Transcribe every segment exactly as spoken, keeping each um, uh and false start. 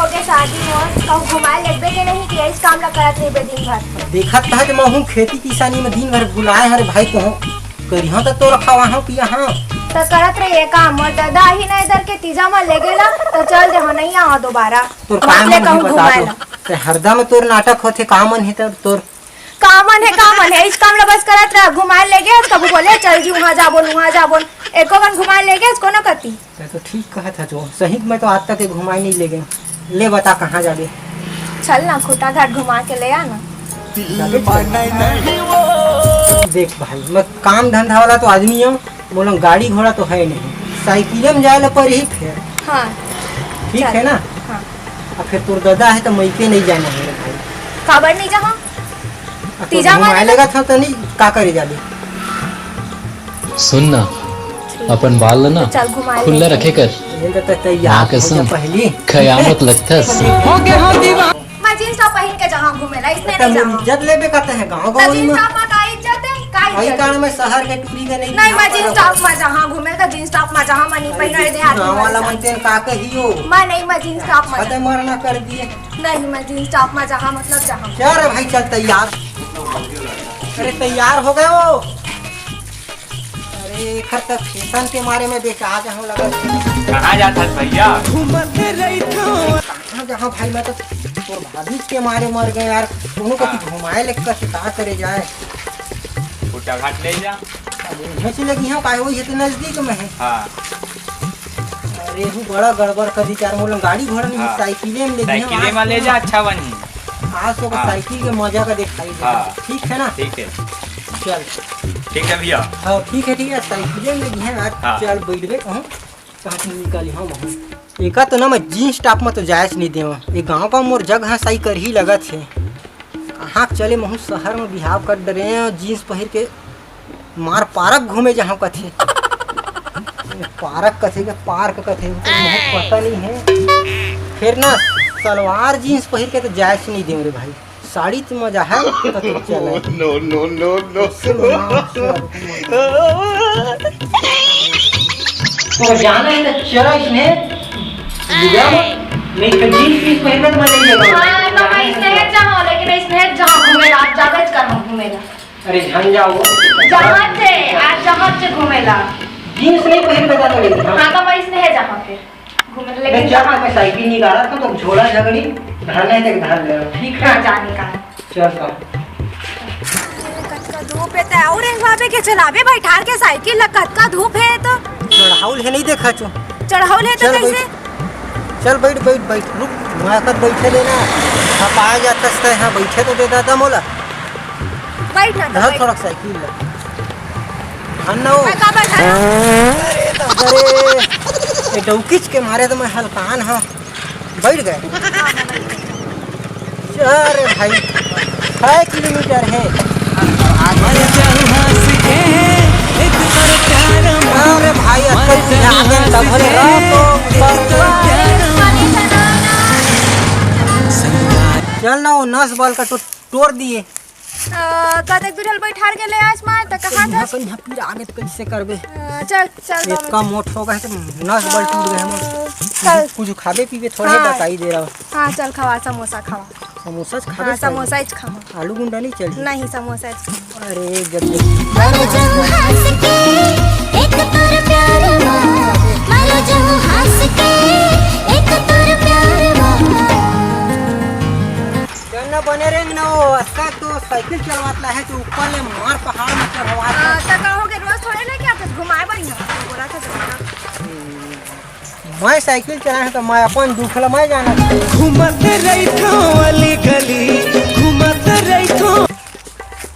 के शादी मोर कहूँ घुमाए लेगबे के नहीं कि यही काम ला करत रहिबे दिन भर। देखत तहत महूँ खेती किसानी में दिन भर भुलाए हरे भाई, कहूँ करिहौं त तोर खवाहौं पियाहौं। त करत रहिए काम, मोर ददा ही नहीं इधर के तीजा में ले गेला, त चल दे हो, नहीं आवा दोबारा। तोर बात काम ले मन कहूँ ही बता घुमाए दो। ला। ते हरदम तोर नाटक होथे, काम मन हे त तोर कामन हे, कामन हे, इस काम ला बस करत रह, घुमाए ले गे, कभू बोले, "चल जी, उहाँ जाबो, उहाँ जाबो।" एको कन घुमाए ले गे, कोनो कति। मैं तो ठीक कहत ह जो, सही में तो आज तक ये घुमाए नहीं ले गे। ले बता कहाँ जाबे? चल ना, खूंटाघाट घुमा के ले आ ना। जाबे चल। देख भाई, मैं काम धंधा वाला तो आदमी हूँ, मोला गाड़ी घोड़ा तो है नहीं, साइकिले में जाए ला पड़ही फेर। हाँ। ठीक चल। है ना? हाँ। अब फिर तोर ददा है तो मइके नहीं जाना है रे भाई। काबर नहीं जाहा? अब तीजा तो घुमाए लेगा था तो नहीं, का करे जाबे? सुन ना, अपन बाल ला ना चल घुमाए खुल्ला ले। रखे कर। ये तो तैयार माँ हो जा कसम, पहली। खयामत लगथस। मैं जींस टॉप पहिन के जहाँ घूमे ला, इसने त नहीं जाहा। इज्जत लेबे कहते हैं गाँव त गाँव जींस में। टॉप में का इज्जत है? का वही इज्जत? कारण मैं शहर के टूरी के नहीं नहीं, मैं जींस टॉप में जहाँ घूमे, त जींस टॉप में जहाँ मनी पहिन रहे देहात गाँव वाला मन तेन का कहियो। मैं नहीं, मैं जींस टॉप में खत्म मरना कर दिए। नहीं, मैं जींस टॉप में जहाँ मतलब जहाँ। क्या रे भाई, चल तैयार। अरे तैयार हो गए हो? अरे एकर त फैशन के मारे में बेचा जहाँ लगा। कहाँ जात हस भैया? घूमत रहिथो। कहाँ जहाँ भाई, मैं तो तोर भाभी के मारे मर गए यार। दोनों को हाँ। घुमाए ले कस का करे जाए। खूंटाघाट ले जा। अब उन्हें से लगी हाँ, काहे वही तो नजदीक में है। हाँ। अरे हूँ बड़ा गड़बड़ कर दी यार, मोला गाड़ी घोड़ा नहीं, हाँ। साइकिले में ले गई हम साइकिले आज में ले तो। जा, अच्छा बनी। आज तो हाँ। साइकिल के मजा का दिखाई दे। हाँ। ठीक है ना? ठीक है। चल। ठीक है भैया। हाँ, ठीक है, ठीक है, साइकिले में ले गई है यार। हाँ। चल बैठबे कहूँ, कहाँ से निकाली हम वहाँ। एका तो ना मैं जींस टॉप में तो जायच नहीं देवा। ये गाँव का मोर जग हंसाई कर ही लगत है। कहाँ चले महू शहर में बिहाव कर डरे हैं और जींस पहिर के मार पारक घूमे जहाँ कथे। पारक कथे के पार्क कथे, तो महू पता नहीं है। फिर ना सलवार जींस पहिर के तो जायच नहीं देव रे भाई। साड़ी तो मजा है, तो तू चले। No, no, no, no। उससे मजा, उससे आपको मजा। तो जाना है तो चला इसने। बुझा? नहीं तो जींस पीस पहिर के तो मैं नहीं जाऊंगा। हाँ, तो मैं इसने जहाँ, लेकिन इसने जहाँ घूमेला, आप जाबे च करहूँ घूमेला। अरे झन जाओ। जहाँ थे, आज जहाँ थे घूमेला। जींस नहीं पहिर के जाता लेकिन, हाँ। हाँ, तो मैं इसने है जहाँ पे घूमेला, मैं लेकिन जा, जहाँ मैं साइकिल निकाला था तो झोला झगड़ी धरने थे, धर ले, ठीक है? हाँ, जाने का। चल तो। कतका धूप है, तै अउ रेंगवाबे के चलाबे बैठार के साइकिल ला, कतका धूप है तो। चढ़ाउल है नहीं देखा छो। चढ़ाउल है तो चल कैसे? बैठ। चल बैठ, बैठ, बैठ, रुक, वहाँ पर बैठे देना। हाँ, पाए जाता है, हाँ, बैठे तो दे दादा मोला। बैठ ना तो धर बैठ। थोड़ा साइकिल ला। धन ना हो। मैं का बैठा ना? अरे दादा रे, ये डौकीच के मारे तो मैं हलकान हाँ। बैठ गए। अरे भाई, छह किलोमीटर है। अरे भाई, अतका दिन आगे डबल रहो तो चल ना, वो नस बल का तो तोड़ दिए। अ, कतेक दूर हल बैठार के ले आस मार, त कहाँ कहीं था? कहीं पीर आगे तो कैसे करबे? अ, चल, चल, बाबा। इतना मोट हो गए तो नस बल टूट गए हम। अ, चल। कुछ खाबे पीबे थोड़े हाँ। बताई दे रहा हूँ। हाँ, चल खवा, समोसा खवा। समोसा च खाबे हाँ, चल। समोसा ही खावा। आलू गुंडा नहीं चल? नहीं, समोसा ही खावा। अरे गजब। मर जाऊं हंस के, एक तोर प्यार मा। मर जाऊं हंस के, एक तोर प्यार मा। चल ना बने रे ना, वो अच्छा तो साइकिल चलवात ला है, तो ऊपर ले मार पहाड़ में चढ़वा आ, दे। त का हो गए, रोज थोड़े लेके आते, घुमाए बर यहाँ बोला था जब। मैं साइकिल चलाए तो मैं अपन दुख ला मैं जाना। घूमत रहिथो अली गली, घूमत रहिथो।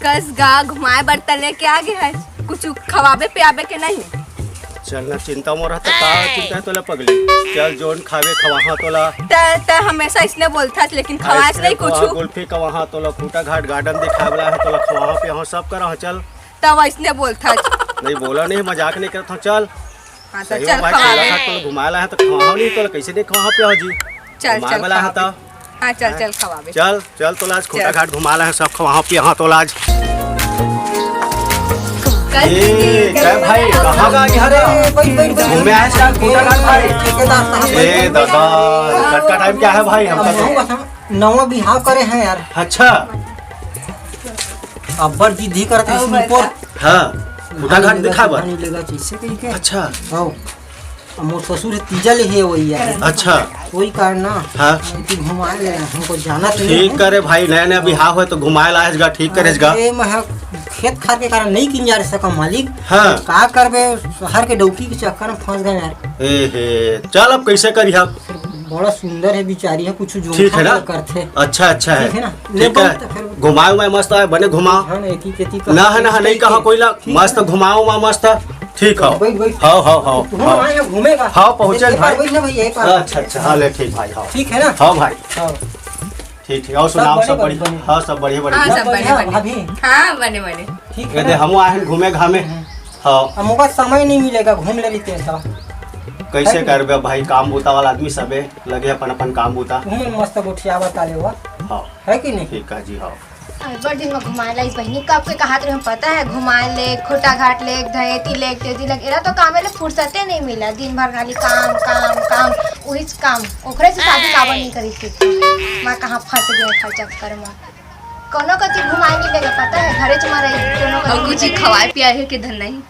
कस गा घुमाए बर त लेके आ गे है, कुछ खवाबे पियाबे के नहीं? चल ना, चिंता मोर रहता, का चिंता है तोला पगली? चल, जोन खावे खवाहा तोला। त, त हमेशा इसने बोलथस, लेकिन खवास आइसक्रीम नहीं कुछ। खवाहा, गुल्फी खवाहा तोला, खूंटाघाट गार्डन दिखाए वाला है तोला, खवाहा पियाहा सब करा, चल। त वैसने बोलथस। नहीं बोला नहीं, मजाक नहीं करत हूँ, चल। हाँ, त सही चल में भाई, खवाबे। तोला घुमाए ला है तो खवाहा नहीं, तोला कैसे नहीं खवाहा पियाहा जी? चल, घुमाए चल, वाला है खवाबे। तो। हाँ, चल, चल, खवाबे। चल, चल, तोला आज चल। खूंटाघाट घुमा ला है, सब खवाहा पियाहा तोला आज। कल ए, ए भाई, कहाँ का यहाँ रे? बैठ, बैठ, बैठ। घूमे आए हैं खूंटाघाट भाई। ठेकेदार साहब, ए बैठ। दादा, कतका टाइम क्या है भाई, हमका तो। नवा बिहाव करे हैं यार। अच्छा। अब्बड़ जिद्दी करत हे, इसमें पर हाँ, खूंटाघाट दिखा बर। पानी लेगा जैसे कहीं के। अच्छा। हाँ। अब मोर ससुर हे, तीजा ले हे वही यार। अच्छा। वही कारण ना। हाँ। कि घुमा ले, हमको जाना तो नहीं ठीक है। करे भाई, नया नया बिहाव होय तो घुमाए ला आएगा, ठीक करे गा। अरे, मैं खेत खार के कारण नहीं किन जा सकम मालिक। हाँ। का करबे, शहर के डौकी के चक्कर में फंस गए यार। ए हे, चल अब कैसे करी हम। बड़ा सुंदर है बिचारी है, कुछ जो ठीक है ना? करथे। अच्छा, अच्छा है। ठीक है ना? ठीक ले है। बहुत फिर घुमाए उमाए मस्त है, बने घुमा। हाँ, ना, एक ही खेती का ना है, ना है, नहीं कहा कोई ला, ठीक है। मस्त घुमाओ वहाँ मस्त। ठीक हो। बैठ, बैठ। हाँ, हाँ, हाँ, तू हाँ। आए हो घूमेगा। हाँ, पहुँचे एक भाई। बार बैठ ना भैया, एक बार। अच्छा, अच्छा, हाँ, ले, ठीक भाई, हाँ। ठीक है ना? हाँ भाई। हाँ। ठीक, ठीक। और सब सुनाओ, बने, सब बने, बढ़िया? बने। हाँ, सब बढ़िया, हाँ, बढ़िया। भाभी। हाँ, बने, बने। ठीक ये है दे, ना? हम आए हैं घूमे घामे। हम्म। हाँ। अब मोका समय नहीं मिलेगा, घूम ले लेते हैं तो। कैसे है कि करबे भाई, काम बूता वाला आदमी सबे लगे अपन अपन काम बूता। घूमे मस्त गोठिया बता ले हुआ। हाँ। है कि नहीं? ठीक है जी, हाँ। अरे, बड़ दिन में घुमाए लाइस बहिनी, कब के कहत रहे, पता है, घुमाए ले, खूंटाघाट ले, धयेती ले, तेती ले, एला तो कामे ले फुर्सते नहीं मिला, दिन भर खाली काम, काम, काम, उहीच काम, ओकरे से शादी काबर नहीं करी थी? मैं कहाँ फंस गया था चक्कर में, कोनो कति घुमाए नहीं लेगा, पता है, घरे च में रही, कोनो कति और कुछ नहीं। खवाए पियाए है कि धन नहीं?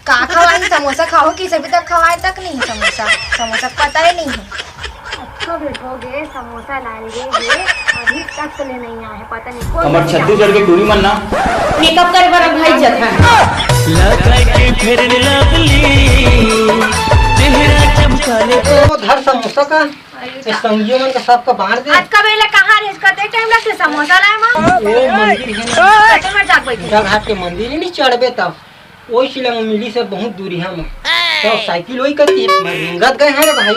का खवाही? समोसा खाओ कि सभी तक खवाए तक नहीं समोसा, समोसा पता ही नहीं है। अच्छा बेटो गे, समोसा लाए गे, ये अभी तक ले नहीं आए, पता नहीं कौन हमर बनेगा। छत्तीसगढ़ के टूरी मन ना मेकअप करे बर भाई जत है। लगा के फेयर लवली, चेहरा चमका ले। वो धर समोसा का, अरे ये संगियो मन का सबका बांट दे। आज का बेला कहाँ रहे, कते टाइम लगते समोसा लाए माँ? वो मंदिर है ना, कते में जाके बैठे। पूजा घाट के मंदिर ही नहीं चढ़बे तब। ओही सिलंग मिली से बहुत दूरी हम। तो साइकिल वही करती है, मैं रिंगत गए हैं रे भाई।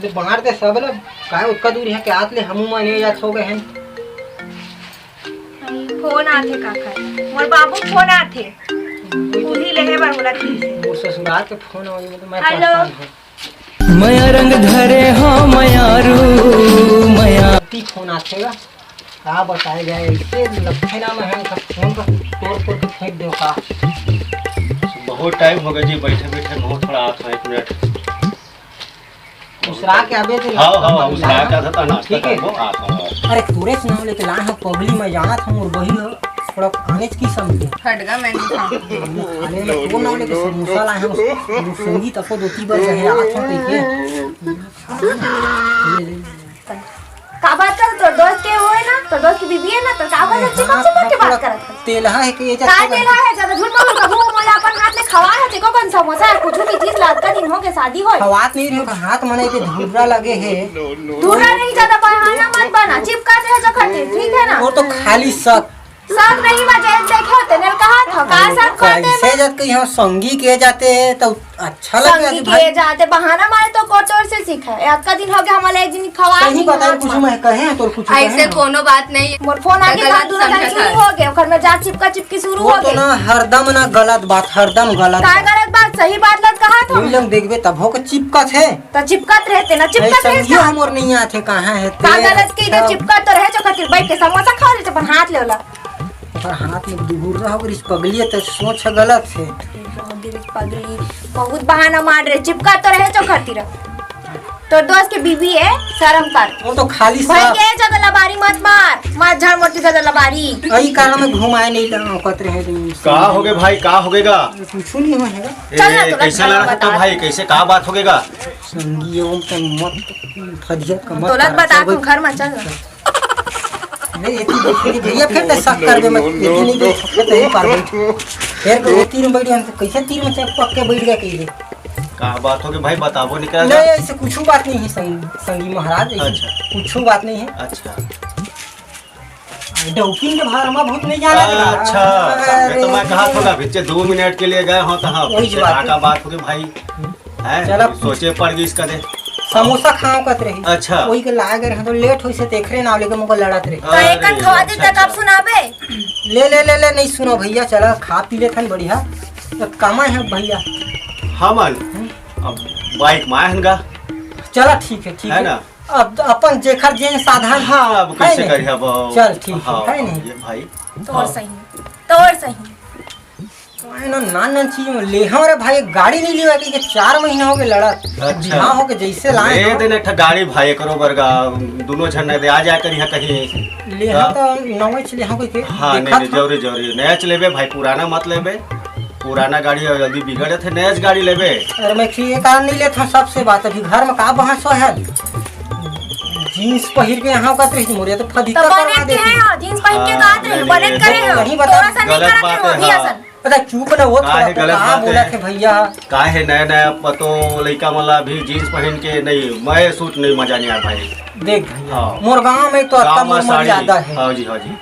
दे बाहर दे सब ला, काय उतका दूरी है के आत ले हमू माने जात हो गए हैं। फोन आथे काका, मोर बाबू फोन आथे। उही लेहे बर बोला थी। वो ससुराल के फोन आवे में तो मैं हेलो। परेशान हूँ। मया रंग धरे हो मयारू मया। ती फोन आथे गा। का बताए जाए, ऐसे लफेला में हम सब फोन को तोड़ फोड़ के फेंक दो का। बहुत टाइम हो गया जी बैठे बैठे, बहुत थोड़ा आत हो, एक मिनट। उसरा के अबे तो हाँ, हाँ, उसरा के था, नाश्ता ठीक है। करबो, आत हो। अरे तोरे से नाम लेके ला हम पगली में जाना था, मोर बहिन हो, थोड़ा खाने की समझ। हट गा, मैं नहीं खाऊँ। खाने में तो नाम लेके समोसा लाए हम, संगीत अको दो तीन बार कहे आत हो कह के। का बात कर, तोर दोस्त के वो है ना, तोर दोस्त की बीबी है ना, तो का बात है, चिपक चिपक के बात करत है। तेलहा है कि ये का जाते तेलहा है, ज्यादा झूठ बोल, कभू मोला अपन हाथ ले खवा है, देखो कौन समोसा है, कुछ भी चीज लात का दिन हो के शादी होय। खवात नहीं रहे, हाथ मने के धुर्रा लगे है। धुर्रा नहीं, ज्यादा बहाना मत बना, चिपका दे जो खातिर, ठीक है ना? वो तो खाली शक। सब नहीं बा, जब देखे होते ने कहा था, का सब करते कैसे में? जब कहीं हम संगी के जाते हैं तो अच्छा लगे संगी आज के भाई। जाते बहाना मारे तो कोटोर से सीखा है। अतका दिन हो गया हमारे एक दिन खवा सही नहीं बता, मार कुछ मार। मैं कहे हैं तो कुछ ऐसे कहे हैं। कोनो बात नहीं। मोर फोन आके गलत बात दोनों समझा जन शुरू था। हो गए, घर में जा चिपका चिपकी शुरू वो हो तो गए। ना हरदम ना गलत बात, हरदम गलत का बात। गलत बात, सही बात लग कहा था। कोई लोग देखबे तब हो के चिपकत है। तो चिपकत रहते ना, ऐ चिपकत रहे संगी ना। हमर नहीं आथे, कहाँ है का तेरा? गलत के इधर चिपकत तो रहे जो खातिर बैठ के समोसा खा ले, अपन हाथ ले वाला। पर हाथ में दुहुर रहो, इस पगली है तो सोच है गलत है। पगली, पगली, बहुत बहाना मार रहे, चिपका तो रहे जो खातिर। तो दोस्त के बीवी है, शर्म कर। वो तो खाली भाई सा के ज्यादा लबारी मत मार, मार झाड़ मोटी ज्यादा लबारी। यही कारण में घुमाए नहीं लगा, कहते रहे तुम। का हो गए भाई, का हो गएगा? कुछ नहीं होएगा। चल ना, ए, तो कैसे लगा लड़ा था बता। भाई, कैसे का बात हो गएगा? संगी, ओम तन मत फरिया का मत तोला करा। बता, चल तू भाई। घर में चल ना। नहीं, ये तीर देखिए, भैया फिर तो शक कर दे, मैं ये तीर नहीं देख सकता, यहीं पर बैठ। फिर तो ये तीर में बैठ गया, हम तो कैसे तीर में चढ़ पक के बैठ गया कहीं। का बात हो गई भाई, बताबो नहीं करा नहीं, था? ऐसे कुछ बात नहीं है संग-, संगी महाराज, ऐसे अच्छा। कुछ बात नहीं है। अच्छा। डौकिन के भार में बहुत नहीं जाना था। अच्छा, अरे। मैं तो मैं कहा था, पीछे दो मिनट के लिए गए हो तो हाँ, वही पीछे बात का है। बात हो गई भाई। हैं? चलो। सोचे पड़ गई इसका दे। समोसा खाओ कहत रही। अच्छा। वही के लाए गए रहे तो लेट होई से तेखरे नाव लेके मुको लड़त रही। तो अरे, एक खवा दे अच्छा, तक आप अच्छा। सुनाबे। ले, ले, ले, ले, नहीं सुनो भैया, चला खा पी ले थन बढ़िया। तो कमा है भैया। हमन हम्म। अब बाइक में आए हन गा। चला ठीक है, ठीक है है। ना? अब तो अपन जेखर जेन साधन हाँ, अब है कैसे नहीं? करी अब? चल ठीक है, हाँ, है नहीं? ये भाई। तोर हाँ। सही, तोर सही। ना, नान नान चीज में ले हमारे भाई, गाड़ी नहीं लिवा के, के चार महीना हो गए लड़त। अच्छा। बिहाव हो के जैसे लाए ले हो। देना एक ठा गाड़ी भाई, एकरो बरगा, दोनों झन दे आ जाए करिहा कहीं। ले हाँ। हाँ तो नवे च ले हाँ कोई के हाँ, नहीं, देखा नहीं, था। जरूरी, जरूरी। नया च लेबे भाई, पुराना मत लेबे। पुराना गाड़ी है, जल्दी बिगड़ जाथे, नया च गाड़ी लेबे। अरे मैं ये कारण नहीं लेता सबसे बात, अभी घर में का बहस है? जींस पहिर के यहाँ का रही मोरे तो तो फदिक्का बने करवा के देती। है, हाँ, जींस पहिर के हाँ, गात रहे, नहीं, बने नहीं, करे नहीं, हो। नहीं बता। थोड़ा सा नहीं गलत करत बात रहे हो, है, अभी हाँ। असन। पता चुप ना हो, थोड़ा काहे तो गलत कहाँ बात बोला है? थे भैया? काहे नया नया पतो लइका मन ला अभी जींस पहिन के नहीं, मैं सूट नहीं मजा नहीं आया भाई। देख भैया, हाँ। मोर गांव में तो गांव अतना में मोर साड़ी, मर्यादा है। हाँ जी, हाँ जी।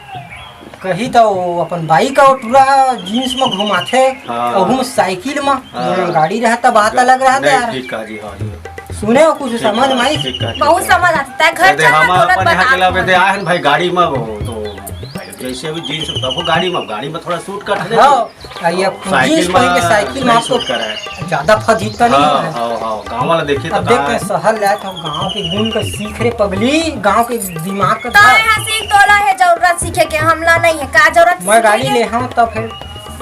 कही तो वो अपन बाइक और टूरा जींस में घुमाथे, हाँ। और हम साइकिल में, हाँ। दोनों गाड़ी रहता, बात अलग रहता नहीं, यार। ठीक कहा जी, हाँ जी। सुने हो कुछ ठीक समझ कहा, में आई? ठीक कहा, ठीक बहुत कहा। समझ आता है, घर अरे चल हम ना, अपन यहाँ बता के लावे दे, आए हैं भाई गाड़ी में, वो तो जैसे अभी जींस तब वो गाड़ी में, गाड़ी में थोड़ा सूट कट रहे हाँ। आ, ये साइकिल जींस पहिन के में साइकिल में नहीं आपको सूट करा है। ज्यादा फजीता नहीं हाँ, है। हाँ, हाँ, गाँव वाला देखिए तो अब देख कहाँ के है। शहर लायक हम गाँव के गुण का सीख रे पगली, गाँव के दिमाग का तो धर। यहाँ सीख तोला है जरूरत सीखे के, हमला नहीं है, का जरूरत मैं सीखे गाड़ी के? ले हाँ तो फिर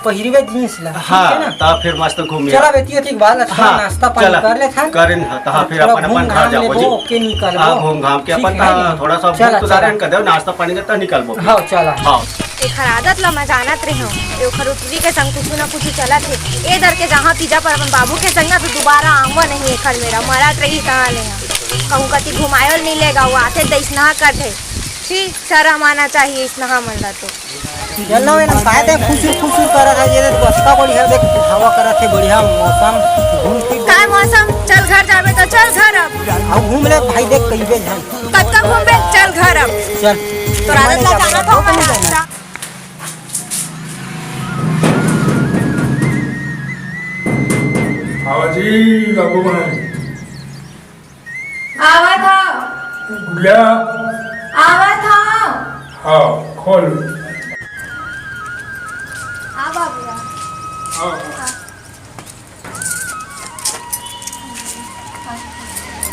पहिरवे जींस ला, ठीक हाँ, है ना? तो फिर मस्त घूमिए। चला बेटी, ठीक बात, अच्छा हाँ, नाश्ता पानी चला, कर ले था। करें हाँ, तो हाँ, फिर थोड़ा अपन, अपन घूम घर घाम जाबो लेबो, जी। ओके निकलबो। हाँ, घूम घाम के ठीक अपन है हाँ, ना? थोड़ा सा चला, भूख तो चला। सारे कर दे, नाश्ता पानी करता निकलबो। हाँ, चला। हाँ। एखर आदत ला मैं जानत रहे हूँ, ओखर उतरी के संग कुछ ना कुछ चलत हे। ए दर के जहाँ तीजा पर अपन बाबू के संग तो दोबारा आवा नहीं एखर मेरा, मरत रही कहाँ ले हाँ। कहूँ कति घुमायो नहीं लेगा, वो आते दईसना करथे। ठीक, शर्म आना चाहिए इसना मन ला तो। चल ना, मैडम, काय ते खुसुर खुसुर करत है, ये देख, बस्ता बढ़िया, देख, हवा करत है, बढ़िया मौसम, घूम फिर काय मौसम? चल घर जाबे तो चल घर अब। अब घूम ले भाई, देख, कई बेर है। कतका घूमबे? चल घर अब। चल। तो राजत ला जाना था, मैं जाना। आवा जी, बाबू भाई। आवत हव। गुड़िया। आवत हव। हाँ, खोल। आ बाबू आ। हाँ।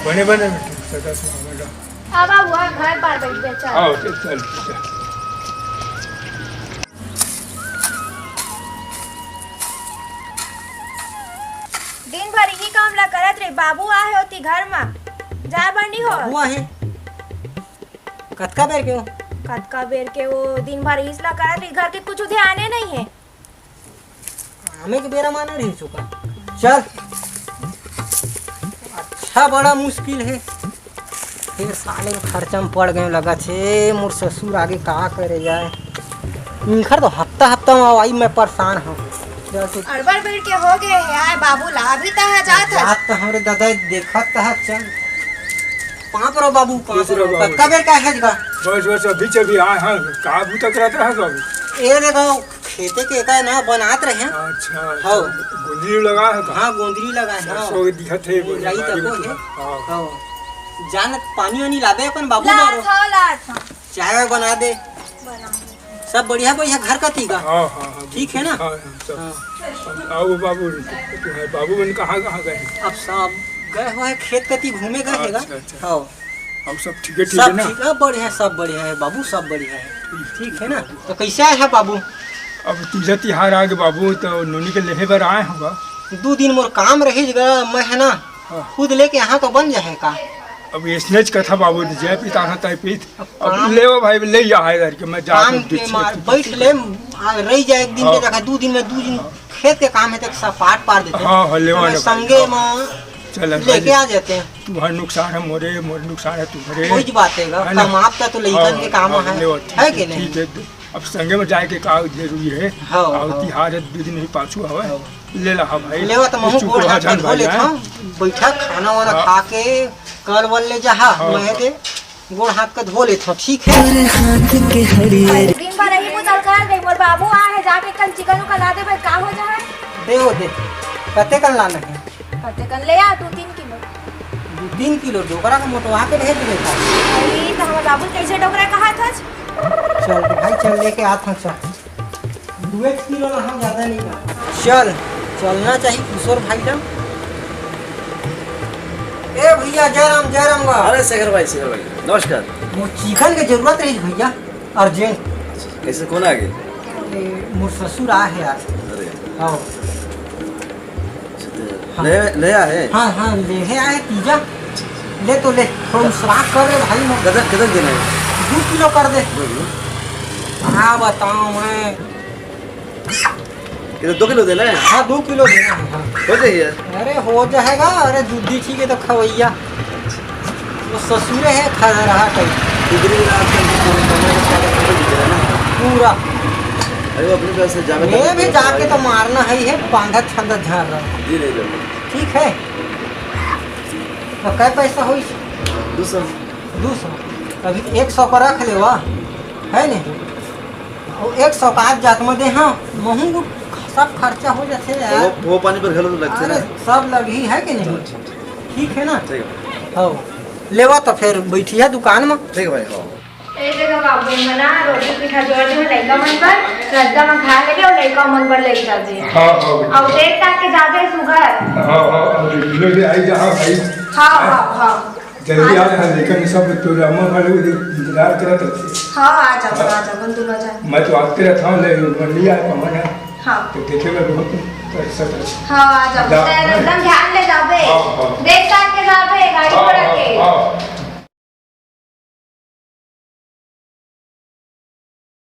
बने, बने, बेटा, सदा सुहागन रह। आ बाबू आ, घर पर बैठ जा, चल। हाँ, चल, चल, चल। दिन भर इही काम ला करत रही। बाबू आहे ओती घर मा, जाए बर नी हो। बाबू आहे? कतका बेर के हो? कतका बेर के हो? दिन भर इस ला करत रही, घर के कुछ ध्याने नहीं है। कामे के बेरा माने रही चुका। चल। अच्छा, बड़ा मुश्किल है। फिर साले के खर्चा में पड़ गए लगत हे। मोर ससुर आगे का करे जाए। इनकर तो हफ्ता हफ्ता में आई, मैं परेशान हूँ। चल तू। अड़बड़ बेर के हो गए है, आए बाबू ला, अभी तक है जात है। जात तो हमरे दादा देखत तो है, चल। पाँव परो बाबू, पाँव खुश रहो परो। बाबू। कतका बेर का है जगा? बस, बस, अभी चली आए हैं। का अभी तक रहता है बाबू? ए देखो, खेते के का ना बनात रहे हैं। अच्छा, हाँ। गोंदली लगा है का? हाँ, गोंदली लगा है, हाँ। सरसों के दिखत है, ये राई गोंदली तको है। हाँ। हाँ। जान पानी वानी लाबे अपन बाबू ला मारो। था, ला था। चाय वाय बना दे। बना दे। सब बढ़िया, बढ़िया घर का तीगा। हाँ, हाँ, हाँ, ठीक है ना? हाँ, हाँ, सब। हाँ। अब आओ बाबू, तुम्हारे बाबू बन कहाँ, कहाँ गए हैं? अब सब गए हुए हैं, खेत कती घूमे गए हैं। अच्छा, अच्छा। हाँ। अब सब ठीक है, ठीक सब है ना? ठीक है, बढ़िया, सब बढ़िया है बाबू, सब बढ़िया है। ठीक है ना? तो कैसे आए हैं बाबू? अब तीजा तिहार आ गए बाबू, तो नोनी के लेहे बर आए होगा। दो दिन मोर काम रही जगह, मैं है ना, हाँ। खुद लेके यहाँ तो बन जाए का? अब इसने च कथा बाबू, जय पिता ना तय पीत। अब अब काम लेवा भाई, ले जा है करके, मैं जा काम के के मार, बैठ ले, आ, रही जाए एक दिन के हाँ। जगह, दो दिन में दो दिन हाँ। खेत के काम है, तो सपाट पार देते हैं। हाँ, हाँ, लेवा तो मैं लेवा। संगे में चल, लेके भाई। आ जाते हैं। तुम्हारा नुकसान है मोरे, मोरे नुकसान है तुम्हारे। कोई बात है, है ना? कमाब का तो लइकन हाँ, के काम हाँ, है, लेवा, ठीक है है, कि नहीं? ठीक है। अब संगे में जाए के का जरूरी है? हाँ, और हाँ। तिहार है, दो दिन ही पाछू हवे। हाँ। ले ला, हाँ भाई। लेवा तो महू कुछ गोड़ हाथ चुकवा धो जान लेत भाई, हूँ। बैठा, खाना वाना हाँ। खा के कल वल ले जा, हाँ, मैं हाँ। दे गोड़ हाथ का धो लेत हूँ, ठीक है? दिन भर यही बुतल कर दे, मोर बाबू आ है, जाके कल चिकन उकन ला दे भाई, का हो जा है? दे हो दे, कते कन लाना है? कते कन ले आ, दो तीन किलो। दो तीन किलो डोकरा का मोटवा के भेज दे था। अरे, तो हमारे बाबू कैसे डोकरा कहा था? चल भाई, चल लेके आता हूँ, चल। दो एक किलो ना, हम ज्यादा नहीं ना। चल, चलना चाहिए किशोर भाई ना। ए भैया, जय राम, जय राम बा। अरे शेखर भाई, शेखर भाई, नमस्कार। वो चिकन के जरूरत रही भैया, अर्जेंट। कैसे, कौन आ गए? ए, मोर ससुर आ है यार। हाँ। ले, ले आए? हाँ, हाँ, ले हे आए तीजा। ले तो ले, थोड़ा उसराग कर रे भाई, मोर कतक, कतक देना हे? दू किलो कर दे। दू किलो? हाँ, बताओ मैं। कितना, दो किलो देना हे? हाँ, दो किलो देना हे, हाँ। हो जाही यार। अरे, हो जाएगा, अरे, दूधी छी के तो खवैया। वो ससुरे हे, खा रहा कहीं। इधर भी आजकल के पूरे कमरे में सारा खत्म हो गया ना। पूरा। अरे, वो अपने पास से जावे मैं तक भी तो जाके आएगा। तो मारना है, ये बांधत छांदत झाड़ रहा। जी, नहीं, नहीं। ठीक है, तो कै पैसा होई? दो सौ। दो सौ। अभी एक सौ का रख लेवा, है नहीं? वो एक सौ का आज जात में दे, हाँ, महूँ को सब खर्चा हो जाते यार। वो, वो पानी पर घलो तो लगते अरे, ना। सब लगी है कि नहीं? अच्छा, अच्छा। ठीक है ना? ठीक है। हाँ, लेवा तो फिर बैठी है दुकान में। ठीक है भाई, हाँ। ए जगह बाबू मन ना रोटी पीठा जोड़ दे लइका मन बर, रद्दा म खा लेके अउ लइका मन बर लेके जाबे। हाँ, हाँ, बेटा। अउ देख ताक के जाबे सुघर। हाँ, हाँ, अउ ले ले आई जा, हाँ, भाई। हाँ, हाँ, हाँ। जल्दी आ रहा है, लेकिन सब तो रामा वाले इंतजार करत रहते। हाँ, आ जाओ, हाँ। आ जाओ, बंधु आ जाओ। मैं तो आते रहता हूँ, ले, ले आया पवन है। हाँ। तो देखे मैं बहुत अच्छा था। हाँ, आ जाओ। जा। एकदम ध्यान ले जाबे। हाँ, हाँ।